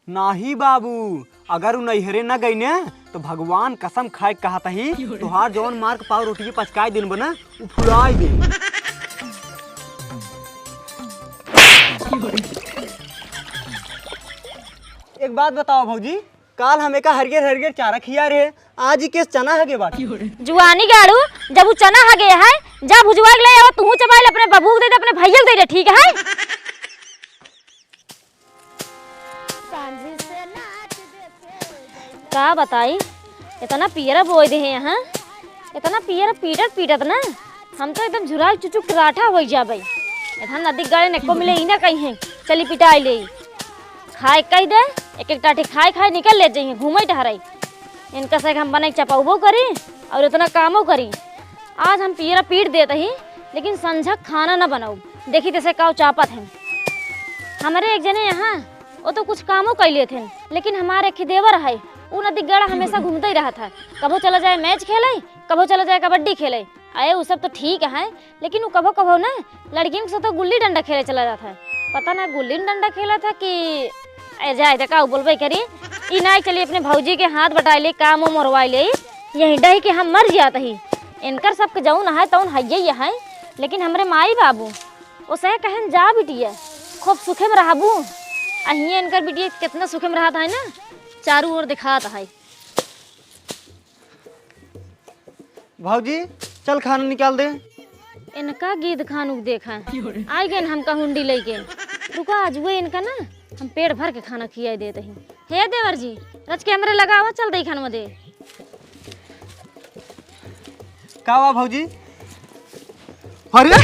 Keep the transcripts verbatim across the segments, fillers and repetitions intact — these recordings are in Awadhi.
नाही बाबू, अगर उ नैहरे न गई न, तो भगवान कसम खाए कहत ही, तोहार जौन मार के पाव रोटी के पचकाए दिन बना, उ फुलाए दे। एक बात बताओ भौजी, काल हम एका हरियर हरियर चारा खिया रहे, आज ही केस चना हगे बाटी। जुआनी गाड़ू, जब उ चना हगे है, जा भुजवा के ले आवा, तू चबाइल अपने बबू के दे दे, अपने भैया के दे दे, ठीक है? का बताई, इतना पियरा बोए दे हैं यहाँ, इतना पियरा पीटत पीटत ना, हम तो एकदम झुराई चुचुक राठा होइ जाबे। इतना नदी गाड़े ने को मिले ही ना कहीं है, चली पिटाई ले। खाए कही दे, एक एक टाटी खाए खाए निकल ले जाइए, घूमे टहराई। इनका से हम बनाई चपौबो करी और इतना कामो करी। आज हम पियरा पीट देत ही, लेकिन संझा खाना न बनाऊ। देखी तैसे काव चापत हैं। हमरे एक जने यहाँ, वो तो कुछ कामो कर लेत हैं, लेकिन हमारे एक देवर है, उ नदी गड़ा हमेशा घूमते ही रहत है। कभो चला जाए मैच खेले, कभो चला जाए कबड्डी खेले। अरे उ सब तो ठीक है, लेकिन उ कभो कभो ना लड़कियन के साथ गुल्ली डंडा खेले चला जात है। पता ना गुल्ली डंडा खेलत है कि ए जाए देखा उ बोलबे करी। ई नाई चली अपने भौजी के हाथ बटाई ले, काम वो मोरवाई ले, यही डही के हम मर जात ही। इनकर सबके जौन है तौन हइये ये है, लेकिन हमरे माई बाबू ओसे कहन जा बिटिया, खूब सुखे में रहबू। अहिए इनकर बिटिया कितना सुखे में रहत है ना, चारू ओर दिखात है। भौजी, चल खाना निकाल दे। इनका गीत खानुक देखा, आई गए हमका हुंडी लेके। रुका, आज वो इनका ना हम पेट भर के खाना खियाई देत ही। हे देवर जी, रच के हमरे लगावा, चल दे खाना दे। का बा भौजी? अरे,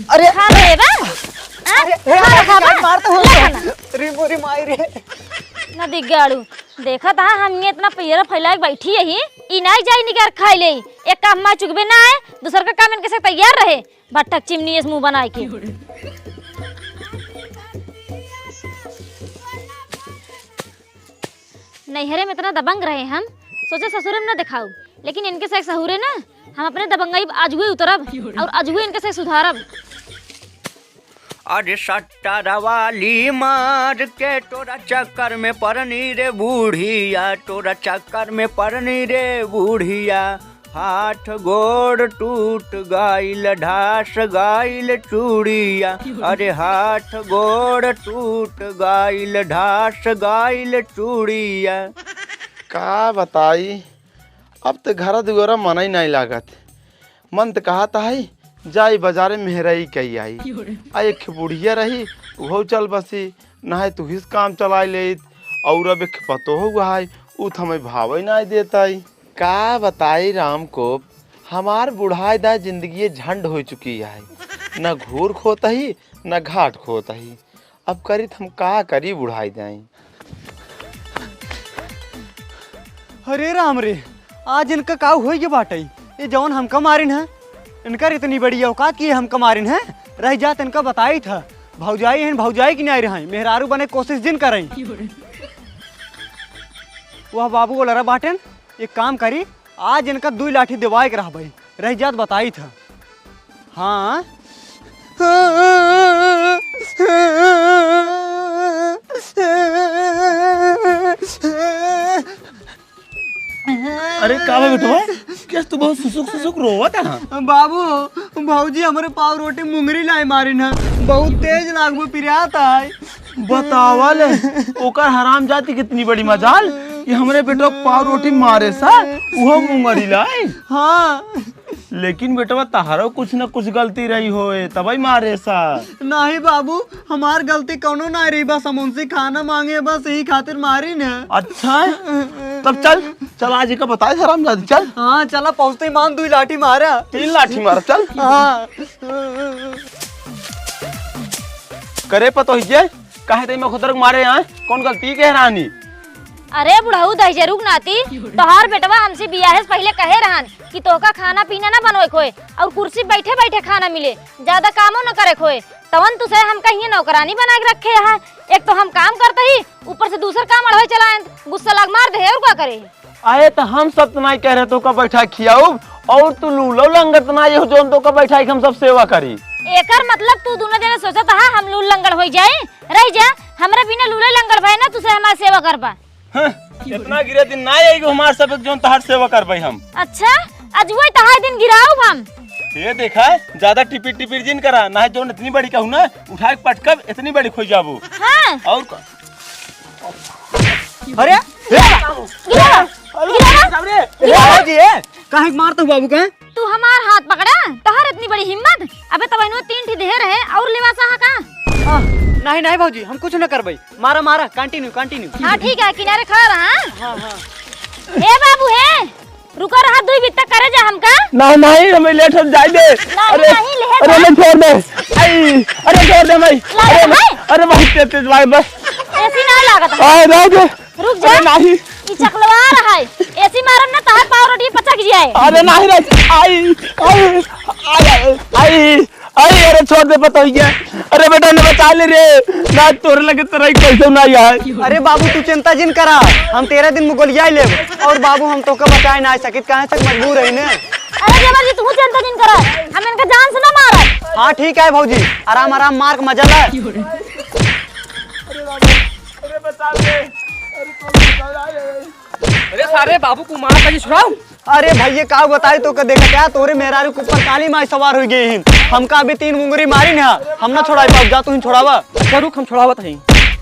अरे, खा ले बा। आ? अरे, खा ले, अरे, खा बा। मार तो हो ले गया। खाना। अरे मोरी माई रे। नदी गाड़ू, देखत हा, हम ये इतना पियरा फैलाए के बैठी ही, ई नाई जाई निकर खाई ले। एक काम मा चुकबे ना आए, दूसर का काम इनके से तैयार रहे। भट्ठक चिमनी इस मुंह बनाए के। नैहरे में इतना दबंग रहे हम, सोचे ससुरे में न दिखाऊ, लेकिन इनके से सहुरे ना, हम अपने दबंगई आज हुए उतरब और आज हुए इनके से सुधारब। अरे सट्टा वाली मार के तोरा चक्कर में पड़नी रे बूढ़िया, तोरा चक्कर में पड़नी रे बूढ़िया। हाथ गोड़ टूट गइल, ढास गइल चूड़िया। अरे हाथ गोड़ टूट गइल, ढास गइल चूड़िया। का बताई, अब त घर दुआरा मनई नाई लागत। मन त कहत है, जाई बाजारे मेहराई कई आई। आ एक बुढ़िया रही, उहो चल बसी, नाहीं तुहिस काम चलाए लेत। और अब एक पतोह हुआ है, उ त हमें भावे नाई देत आई। का बताई रामकोप, हमार बुढ़ाई दाई जिंदगी झंड हो चुकी है, न घूर खोत ही, न घाट खोत ही। अब करी त हम का करी बुढ़ाई दाई। अरे राम रे, आज इनका का होई के बाटई? ये जौन हमका मारिन है, इनकर इतनी बड़ी औकात कि ये हमका मारिन है। रह जात इनका बताई था, भौजाई हैं, भौजाई की नाई रहाई, मेहरारू बने कोशिश जिन करई। वह बाबू बोला रहा बाटेन, एक काम करी, आज इनका दुई लाठी देवाए के रहबई, रह जात बताई था। हाँ। अरे का बा बेटवा, कैस तू बहुत सुसुक सुसुक रोवत है? बाबू, भौजी हमरे पाव रोटी मुंगरी लाई मारिन है, बहुत तेज लागबो पिरात है। बतावा ले, ओकर हरामजादी कितनी बड़ी मजाल कि हमरे बेटवा के पाव रोटी मारे सा, उहो मुंगरी लाई। हाँ। लेकिन बेटवा, तहरो कुछ न कुछ गलती रही होए, तबई मारे सा। नहीं बाबू, हमार गलती कौनो ना रही, बस हम उनसे खाना मांगे, बस यही खातिर मारिन है। अच्छा, तब चल, चल आज एका बताए हरामजादी, चल। हाँ, चला पहुँचते ही मान दुई लाठी मारा। तीन लाठी मारा, चल। हाँ। करे पतोहिए, काहे तई मखोदर के मारे आए? कौन गलती के रहनी? अरे बुढ़ऊ दहिजरू के नाती, तोहार बेटवा हमसे बियाहे से पहिले कहे रहन कि तोहका खाना पीना ना बनवे के होए और कुर्सी बैठे बैठे खाना मिले, ज्यादा कामो न करे के होए। तवन तुसे हम कहिए नौकरानी बना के रखे है। एक तो हम काम करते ही, ऊपर से दूसर काम अढ़ाई चलाएं, गुस्सा लाग मार दे, और का करे? अरे त हम सब त नाई कह रहे तोहका बैठा खियाऊब, और तू लूलो लंगड़ त ना, ये जौन तोका बैठाई के हम सब सेवा करी। एकर मतलब तू दुनो जने सोचत हा हम लूल लंगड़ होइ जाए? रहि जा, हमरा बिना लूले लंगड़ भए ना तू से हमार सेवा करबा। हं, इतना गिरे दिन ना आइगो हमार सब जौन तहार सेवा करबे हम। अच्छा, अजुए तहार दिन गिराउब हम। ये देखा, ज्यादा टिपिर टिपिर जिन करा, ना जौन इतनी बड़ी कहूँ ना, उठा के पटकब, इतनी बड़ी खोई जाबो। हाँ। और का? अरे, गिरा, गिरा, अरे, गिरा। साहब रे। गिरा। ए, बाबूजी, ए, काहे के मारत हो बाबू का? तू हमार हाथ पकड़ा, तहार इतनी बड़ी हिम्मत? अबे तब इन्हों तीन ठी देहे रहे और लेवा चाहा का? आ, नहीं, नहीं भौजी, हम कुछ न करबे। मारा, मारा, continue, continue। हाँ ठीक है, किनारे खड़ा रहा। हाँ, हाँ। ए बाबू, ए, रुका रहा, दुई बित्ता करे जा हमका। नहीं, नहीं, हमें लेट हो जाए दे। नहीं, अरे, नहीं, लेट अरे, है। हमें छोड़ दे। आई, अरे, छोड़ दे भाई। लागत अरे, है? अरे, बहुत तेज, तेज भाई, बस। ऐसी ना लागत है। आ, रह दे। रुक जा। अरे, नहीं। ई चकलवा रहा है। ऐसी मारन ना, तहार पाव रोटी पचक जाए। अरे, नहीं रे। आई, आई, आई, आई, आई, अरे, छोड़ दे, पता ही क्या। अरे, बेटा, ने बचा ले रे। ना, तोरे लगे तो रही, कैसे ना आए। अरे, बाबू, तू चिंता जिन करा। हम तेरह दिन में गोलियाई लेब। और बाबू, हम तोके बचाए ना आ सकित, काहे से मजबूर है ने। अरे, देवर जी, तू चिंता जिन करा। हम इनका जान से ना मारब। हाँ, ठीक है, भौजी। आराम, आराम, मार के मजा ला। अरे, बचा ले। अरे, तो बचा ले। अरे सारे बाबू को मार के छुड़ाओ। अरे भैया, का बताई तोका, देखा क्या, तोरे मेहरारू के ऊपर काली माई सवार होइ गई हिन। हमका अभी तीन मुंगरी मारी ना, हम ना छोड़ाई पाउब, जा तू ही छोड़ावा। अच्छा रुक, हम छोड़ावत हई।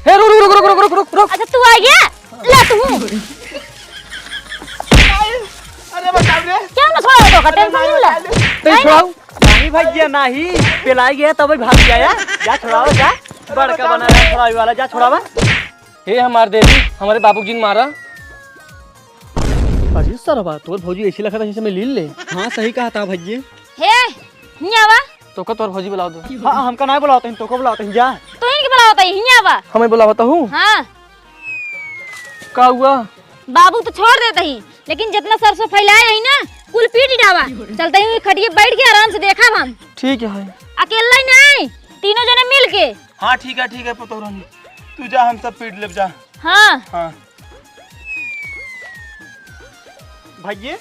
हे रुक, रुक, रुक। अच्छा तू आ गया, ला तू। अरे बचाओ रे। क्या ना छोड़ावा तोका, tension नहीं ला। नहीं छोड़ाओ। नहीं भैया, नहीं, पेलाई गया तब भाग गया, जा छोड़ावा, जा। बड़का बना रहा छोड़ावे वाला, जा छोड़ावा। हे हमार देवी, हमरे बाबू जी ने मारा। अरे सरवा, तोर भौजी ऐसी लगत है जैसे मैं लील ले। हाँ, सही कहा था भैया। हे, हियाँ आवा। तोका तोर भौजी बुलावत है। हाँ, हमका ना बुलावत है, तोका बुलावत है, जा। तू इनके बुलावत है, हियाँ आवा। हमें बुलावत हूँ? हाँ। का हुआ? बाबू तो छोड़ देत ही, लेकिन जितना सरसों फैलाए ही ना, कुल पीट डावा। चलते ही खटिए बैठ के आराम से देखब हम। ठीक है। अकेला ही नहीं, तीनों जने मिल के। हाँ, ठीक है, ठीक है, पतोह रानी, तू जा, हम सब पीट लेब जा। हाँ। हाँ। भैया,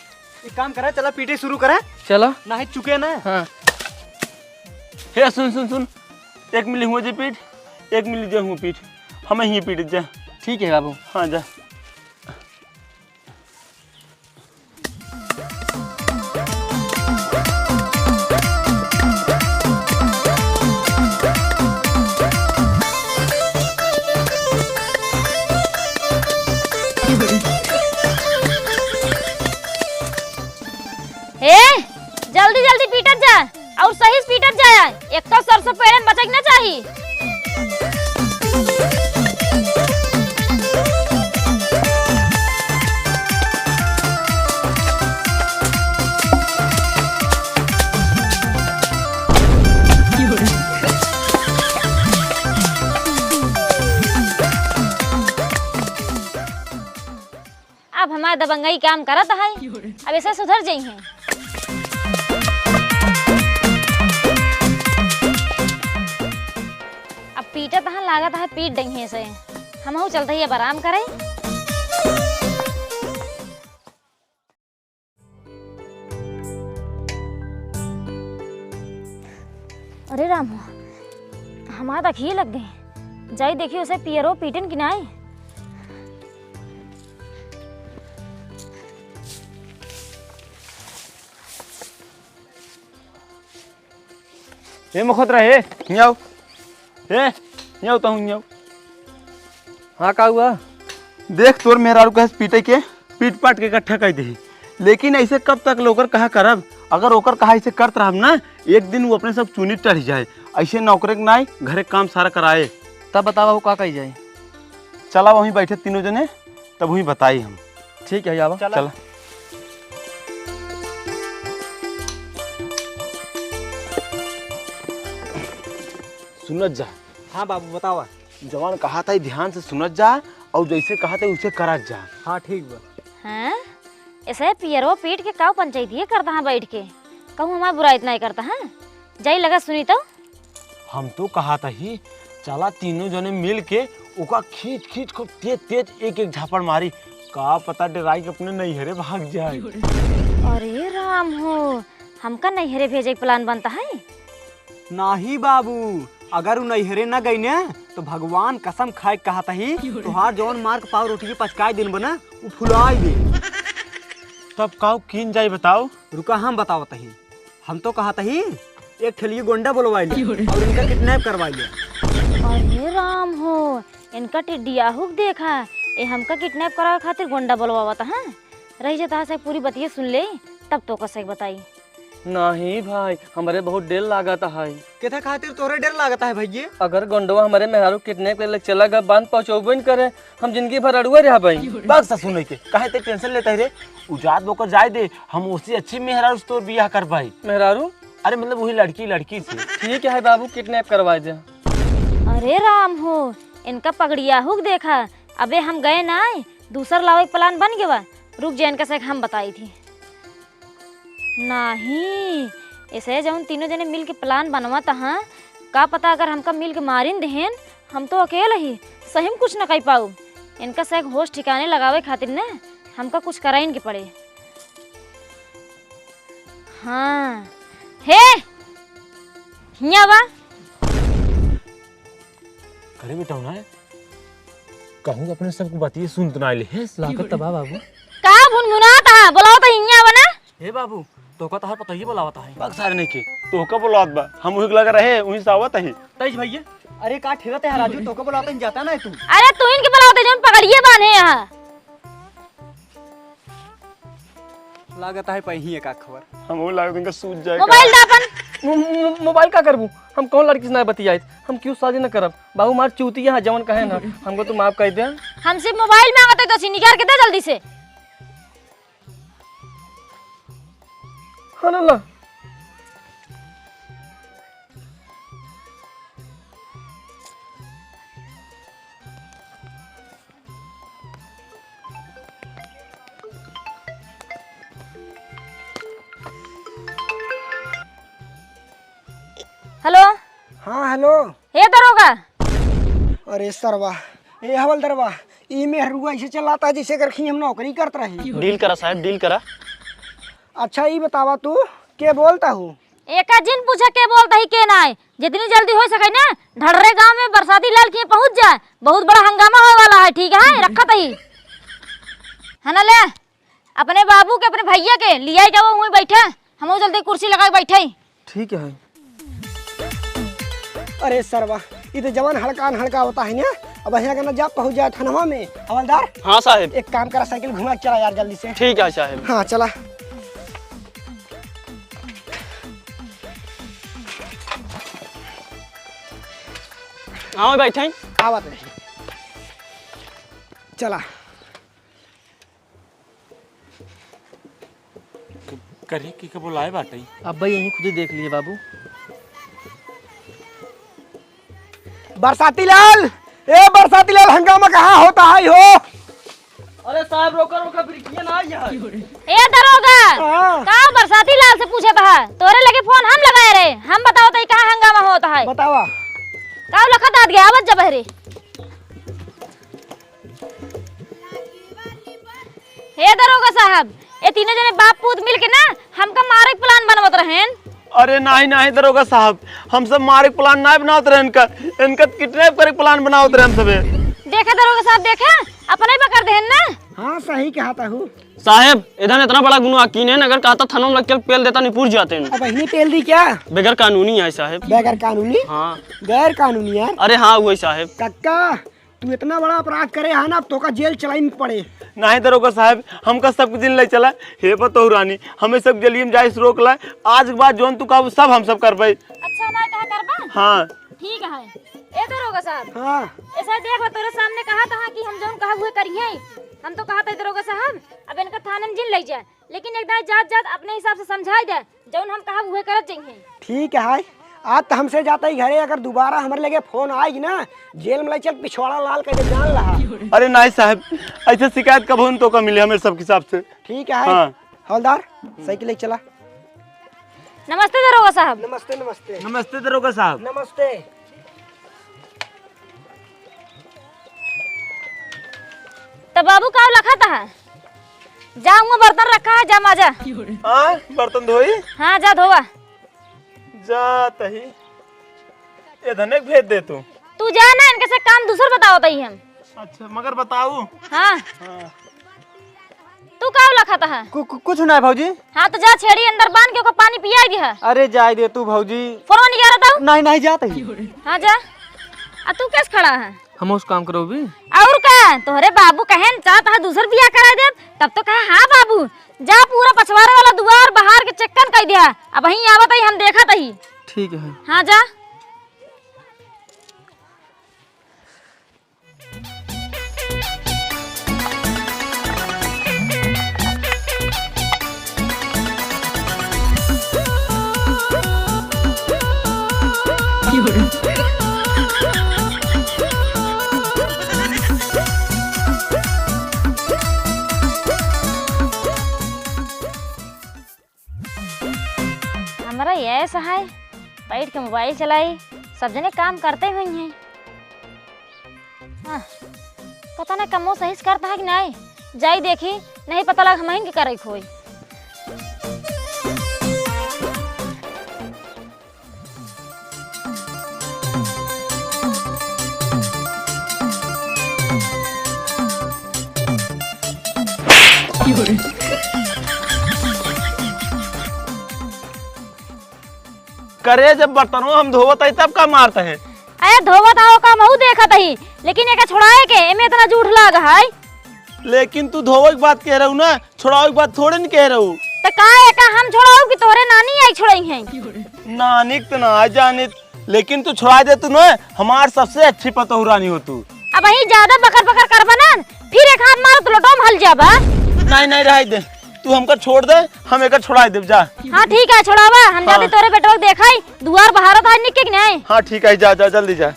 एक काम करा, चला पीटे शुरू करा। चला। ना है चुके ना। हाँ। हे, सुन, सुन, सुन, एक मिली हुआ जे पीट, एक मिली जे हुआ पीट, हमें ही पीट जा। ठीक है बाबू। हाँ, जा। ए, जल्दी जल्दी पीटत जा। और सही से पीटत जाया, एक तो सरसों पेड़े में बचक ना चाही। अब हमार दबंगई काम करत है, अब ऐसे सुधर जइहें। अब पीटत हैं, लागत है पीट डइहें से। हमहू चलत ही अब आराम करे। अरे राम, हमार त अखिए लग गए। जाई देखी उसे पियरो पीटन कि नाई। ए मखोत्रा, ए, हियाँ आओ। ए, हियाँ आओ, तहूँ हियाँ आओ। हाँ, का हुआ? देख, तोर मेहरारू कहे से पीटे के, पीट पाट के इकट्ठा कर देही। लेकिन ऐसे कब तक ओकर कहा करब? अगर ओकर कहा ऐसे करत रहब ना, एक दिन वो अपने सब चुनी टढ़ जाए। ऐसे नौकरे के नाई, घरे काम सारा कराए। तब बतावा, वो का कही जाए? चला, वहीं बैठे तीनों जने, तब वहीं बताई हम। ठीक है, आवा। चला। चला। सुनत जा। हाँ बाबू, बतावा। जवान कहा था, ध्यान से सुनत जा, और जैसे कहा था, उसे करत जा। हाँ, ठीक बा। हाँ? ऐसे पियरो पीट के काऊ पंचायतिये करता है बैठ के? कहूँ हमार बुराई इतना ही करता है? जाई लगा सुनी तो। हम तो कहा था ही, चला तीनों जने मिल के ओका खींच खींच खूब तेज तेज एक एक झापड़ मारी। का पता डेराई के अपने नैहरे भाग जाए। अरे राम हो, हमका नैहरे भेजे के plan बनता है। नाही बाबू, अगर उ नैहरे न गई न, तो भगवान कसम खाए के कहत ही, तोहार जौन मार के पाव रोटी के पचकाए दिन बना, उ फुलाए दे। तब काऊ कीन जाई बताओ? रुका, हम बतावत ही। हम तो कहत ही, एक ठेलिए गोंडा बोलवाई ले और इनका kidnap करवाई ले। अरे राम हो, इनका टिड्डियाहू के देखा, ए हमका kidnap करावे खातिर गोंडा बोलवावत, हाँ? रही जाता है से पूरी बतिये सुन ले, तब तो कसे बताई। नाही भाई, हमरे बहुत डेर लागत है। केथा खातिर तोहरे डेर लागत है भइये? अगर गोंडवा हमरे मेहरारू kidnap करे ले चला गया, बांध पहुँचौबे न करे, हम जिंदगी भर अड़ुए रहबे। बक ससुर नहीं के, काहे ते tension लेता है रे? उ जात बोकर जाए दे, हम उससे अच्छी मेहरारू से तोर बियाह करबे। मेहरारू? अरे मतलब वही लड़की, लड़की से। ठीक है बाबू, kidnap करवा दे। अरे राम हो, इनका पगड़ियाहू के देखा, अबे हम गए ना, दूसर लावे के plan बन गवा। रुक जा, इनका से हम बताई थी। नाही, ऐसे जौन तीनों जने मिल के plan बनवत हाँ, का पता अगर हमका मिल के मारिन देहेन, हम तो अकेल ही, सही में कुछ न कह पाऊ। इनका से होश ठिकाने लगावे खातिर न हमका कुछ कराइन के पड़े। हाँ, हे, हियाँ बा। करे बेटा ना, कहूँ अपने सबको बतिये सुनत ना आइले। हे, लागत तबा बाबू। का भुनभुनात हा? बोलाओ तो हियाँ बा ना। हे बाबू, तोका तोहार पतोहिए बोलावत है। बक सारे नहीं के, तोका बोलावत बा। हम उही के लगे रहे, उही से आवत ही। तेज भइया। अरे का ठेलत है राजू, तोका बोलावत है, जाता ना है तू। अरे तू इनके बोलावत है, जौन पगड़िए बांधे यहाँ। लागत है पही एक आख खबर। हम वो लागत इनका सूझ जाए mobile का। दा अपन। मो-, मो-, mobile का करबू? हम कौन लड़की से ना बतियाइत? हम क्यों शादी न करब? बाबू मार चूतिया है, जवन कहे ना, हमको तू माफ कर दे। हमसे mobile मांगत है तो सी निकाल के दे जल्दी से। हाँ, ला, ला। Hello। हाँ, hello। हे दरोगा। अरे सरवा, ए हवलदरवा, ई मेहरुआ ऐसे चलाता है जैसे अगर खी हम नौकरी करत रही। Deal करा साहब, deal करा। अच्छा, ई बतावा तू, के बोलता हूँ? एका जिन पूछा के बोलता ही, के नाय। जितनी जल्दी हो सके ना, ढर्रे गांव में बरसाती लाल के पहुंच जाए, बहुत बड़ा हंगामा होए वाला है, ठीक है? रखत ही। है ना, ले, अपने बाबू के, अपने भइया के लियाई जाओ, वहीं बैठे, हम जल्दी कुर्सी लगा के बैठे। ठीक है। अरे सरवा, ई तो जवान हड़कान हड़का होता है ना, अब यहाँ का ना जा पहुँच जाए थानवा में। हवलदार। हाँ साहेब। एक काम करा, साइकिल घुमा के चला यार जल्दी से। ठीक है साहेब। हाँ चला। आओ बैठे। आवत रही। चला। करे के, के बोलाए बाटे? अब्बा यहीं खुदे देख लिए बाबू। बरसाती लाल, ए बरसाती लाल, हंगामा कहाँ होता है हो? अरे साहब, रोका, रोका, ब्रेकिया ना आई है। ए दरोगा, हाँ। का बरसाती लाल से पूछत है? तोरे लगे फोन हम लगाए रहे, हम बताओ तो कहाँ हंगामा होता है? बतावा। का लखत आत गया, आवत जब रे। हे दरोगा साहब, ए तीनों जने बाप पूत मिल के ना हमका मारे के plan बनवत रहेन। अरे नाही, नाही दरोगा साहब, हम सब मारे के plan नाही बनावत रहे इनका, इनका kidnap करे के plan बनावत रहे हम सबे। देखे दरोगा साहब, देखे, अपने ही पकड़ देहेन ना। हाँ, सही कहत हू। साहेब, इधर इतना बड़ा गुनाह कीने, अगर कहता थानों में लग के पेल देता, निपुर जाते हैं। अब इन्हें पेल दी क्या? बगैर कानूनी है साहेब। बगैर कानूनी? हाँ। गैर कानूनी यार। अरे हाँ, वही साहेब। कक्का, तू इतना बड़ा अपराध करे है ना, अब तोका जेल चलाई में पड़े। नाही दरोगा साहेब, हमका सब दिन ले चला। हे पतोहू रानी, हमें सब जेलिए में जाए से रोक ला। आज के बाद जौन तू कहबू सब हम सब करबे। अच्छा, हमारे कहा करबा? हाँ। ठीक है। ए दरोगा साहब। हाँ। ऐसा देख, तोरे सामने कहा था कि हम जौन कहब उहे करिए। हम तो कहा था दरोगा साहब, अब इनका थाने में जिन ले जाए, लेकिन एक दाई जात जात अपने हिसाब से समझाई दे, जौन हम कहब उहे करत जइहें। ठीक है, आज तो हमसे जाता ही घरे, अगर दोबारा हमरे लगे फोन आएगी ना, जेल में ले चल पिछवाड़ा लाल कर दे, जान लहा। अरे नाही साहब, ऐसे शिकायत कबहूँ न तोका मिले हमें सबके हिसाब से। ठीक है, हाँ। हवलदार, साइकिल ले चला। नमस्ते दरोगा साहब। नमस्ते, नमस्ते। नमस्ते दरोगा साहब। नमस्ते। त बाबू का लखत है? जा, हुआं बर्तन रखा है, जा माजा। हाँ, बर्तन धोई? हाँ, जा धोवा। जा तही। ये धने के भेज दे तू। तू जा ना, इनके से काम दूसर बताओ तही हम। अच्छा, मगर बताऊ। हाँ। हाँ। तू का लखत है? कु-, कु-, कुछ ना भौजी। हाँ, तो जा छेड़ी अंदर बांध के ओकर पानी पियाई दिहा। अरे जाए दे तू भौजी। फोन निकाल दो। नहीं, नहीं, जा तही। हाँ, जा। आ तू कैसे खड़ा है? हम उस काम करो भी। और का? तोहरे बाबू कहेन, "चाहत है दूसर बियाह करा दे," तब तो कहे, "हाँ बाबू, जा पूरा पछवारे वाला दुआर बहार के चक्कन कई दिया, अब वहीं आवत ही, हम देखत ही।" ठीक है। हाँ, जा। हमरा यह सहाय बैठ के मोबाइल चलाई, सब जने काम करते हुई हैं। हाँ, पता ना कमो सही से करता है कि नहीं, जाई देखी, नहीं पता लग हमहिन के करे खोई। करे, जब बर्तनवा हम धोवत हई, तब का मारत है? अरे, धोवत आओ का, महू देखत ही, लेकिन एका छोड़ाए के, एमे इतना जूठ लाग है। लेकिन तू धोवे के बात कह रहू ना, छोड़ावे के बात थोड़े न कह रहू। त का एका हम छोड़ाऊ कि तोहरे नानी आई छोड़ई हैं? नानी के त ना जानित, लेकिन तू छोड़ा दे तू ना, हमार सबसे अच्छी पतोहू रानी हो तू। अब वही ज्यादा बकर बकर करबा ना, फिर एक हाथ मारो तो लोटो में हल जाबा। नहीं, नहीं, रह दे, तू हमका छोड़ दे, हम एकर छोड़ा देब, जा। हाँ, ठीक है, छोड़ावा, हम हाँ। जाते तोरे बेटवा के देखाई, दुआर बहारत है निके कि नहीं? हाँ, ठीक है, जा, जा, जल्दी जा।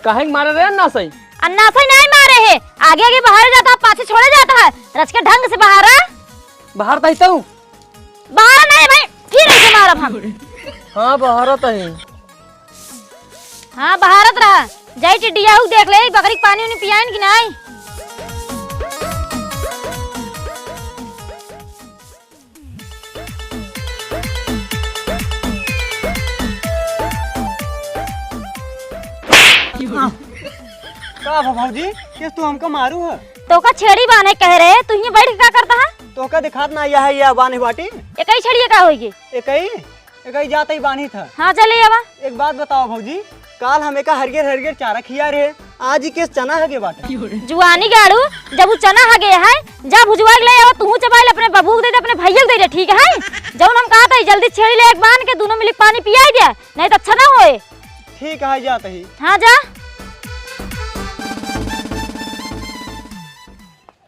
काहे के मारे रे अन्ना सही? अन्ना सही नहीं मारे है, आगे आगे बहारे जाता है, पाछे छोड़े जाता है, रच के ढंग से बहारा। बहारत ही तू? बहारा नहीं भाई, फिर ऐसे मारब हम। हाँ, बहारत ही। हाँ, बहारत रहा। जाई टिड्डिया हूँ देख ले, बकरी के पानी उनी पियाइन कि नहीं? का भा भौजी, के तू हमका मारू है? तोका छेड़ी बान्हे कह रहे, तू ही बैठ के का करता है? तोका दिखात ना आया है, या बान्हे बाटी। एकई छेड़िए का होइगे? एकई, एकई जात ही बान्ही था। हाँ, चले आवा। एक बात बताओ भौजी, काल हम एका हरियर हरियर चारा खिया रहे, आज ही केस चना हगे बाटे। जुआनी गाड़ू, जब उ चना हगे है, जा भुजवा के ले आवा, तू चबाइल अपने बबू के दे दे, अपने भैया के दे दे, ठीक है? जौन हम कहत ही, जल्दी छेड़ी ले एक बान्ह के, दोनों मिली पानी पियाई दे, नहीं तो अच्छा ना होए। ठीक है, जात ही। हाँ, जा।